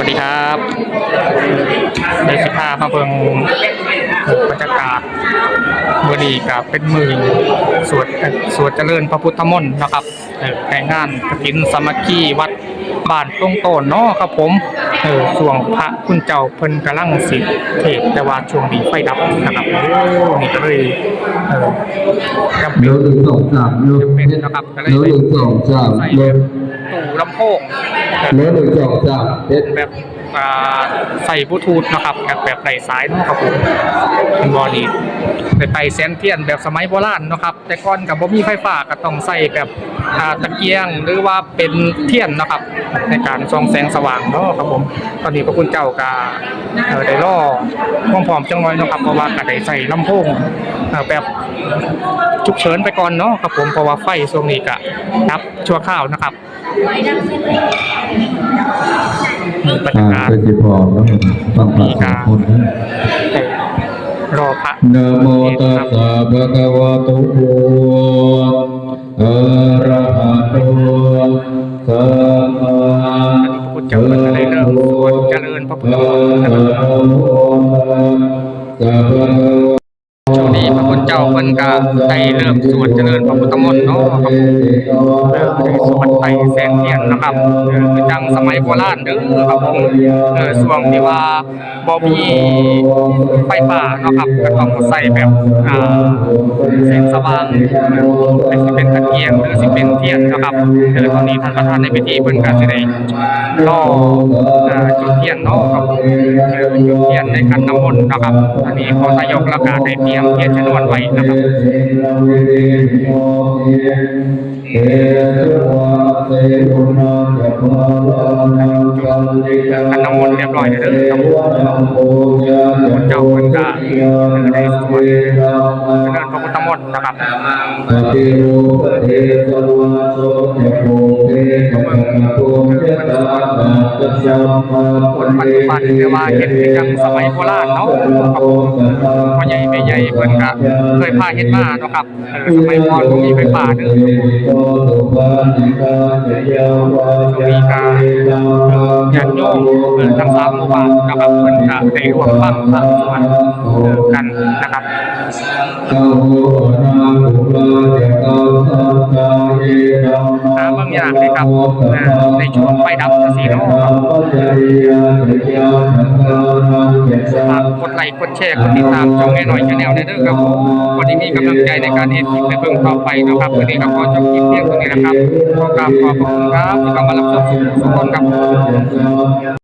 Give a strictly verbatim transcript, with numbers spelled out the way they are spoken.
สวัสดีครับ เดี๋ยวสิพามาเบิ่งบรรยากาศ มื้อนี้ก็เป็นมื้อสวด สวดเจริญพระพุทธมนต์นะครับ เอ่อ ในงานกฐินสามัคคีวัดบ้านตรงโตนเนาะครับผม เอ่อ ช่วงพระคุณเจ้าเพิ่นกำลังสิเทศน์ แต่ว่าช่วงนี้ไฟดับนะครับ โอ้ นี่ก็เลย เอ่อ จำเป็น เหลือหนึ่งสองสาม จำเป็นนะครับ ก็เลย เหลือหนึ่งสองสาม ใส่แบบตู้ลำโพง เหลือหนึ่งสองสาม เป็นแบบ อ่า ใส่บลูทูธเนาะครับ แบบ แบบไร้สายเนาะครับผม เห็นบ่นี่ ไปไต่แสงเทียนแบบสมัยโบราณเนาะครับ แต่ก่อนก็บ่มีไฟฟ้า ก็ต้องใส่แบบ อ่า ตะเกียง หรือว่าเป็นเทียนเนาะครับ ในการส่องแสงสว่างเนาะครับผม ตอนนี้พระคุณเจ้าก็ เอ่อ ได้รอความพร้อมจักหน่อยเนาะครับ เพราะว่าก็ได้ใส่ลำโพง เอ่อ แบบ ฉุกเฉินไปก่อนเนาะครับผม เพราะว่าไฟช่วงนี้ก็ดับชั่วคราวนะครับ บรรยากาศ อ่า เป็นสิบหกแล้ว ฟังพระสวดมนต์นะ รอพระ นะโมตัสสะภะคะวะโต อะระหะโต สัมมา พระพุทธเจ้าก็ได้เริ่มสวดเจริญพระพุทธมนต์นะครับ สะภะคะวะ ช่วงนี้พระคุณเจ้าเพิ่นก็ได้เริ่มสวดเจริญพระพุทธมนต์เนาะครับผม เออ ได้สวดไต่แสงเทียนนะครับ เออ คือจั่งสมัยโบราณเด้อครับผม เออ ช่วงที่ว่าบ่มีไฟฟ้าเนาะครับ ก็ต้องใส่แบบ อ่า แสงสว่าง เออ สิเป็นตะเกียง หรือสิเป็นเทียนเนาะครับ เออ ตอนนี้ท่านประธานในพิธีเพิ่นก็สิได้ รอ เอ่อ จุดเทียนเนาะครับผม เอ่อ จุดเทียนในขันน้ำมนต์นะครับ อันนี้พอทายกแล้วก็ได้เตรียมเทียนชนวนไว้นะครับ จุดขันน้ำมนต์เรียบร้อยแล้วเด้อครับผม เจ้าเพิ่นก็ได้สวดเจริญพระพุทธมนต์ นะครับ ปฏิรูปเทสวาโสจะโพเทจะกะโพจะตาตาจะสัมมา คนปัจจุบันเรียกว่าเฮ็ดคือจั่งสมัยโบราณเนาะครับผม พ่อใหญ่แม่ใหญ่เพิ่นก็เคยพาเฮ็ดมาเนาะครับ เออ สมัยก่อนบ่มีไฟฟ้าเด้อ ช่วงนี้ก็ เอ่อ ญาติโยม เอ่อ ทั้งสามหมู่บ้านนะครับ เพิ่นก็ได้ร่วมฟังพระสวด เอ่อ กันนะครับ หาเบิ่งยากเลยครับ เอ่อ ในช่วงไฟดับจั่งซี้เนาะ ฝากกดไลค์กดแชร์กดติดตามช่องแม่น้อยแชนแนลเด้อครับผม พอได้มีกำลังใจในการเฮ็ดคลิปในเบิ่งต่อไปเนาะครับ มื้อนี้ก็ขอจบคลิปเพียงเท่านี้นะครับ ขอกราบขอบพระคุณครับ ที่เข้ามารับชมทุกคนครับ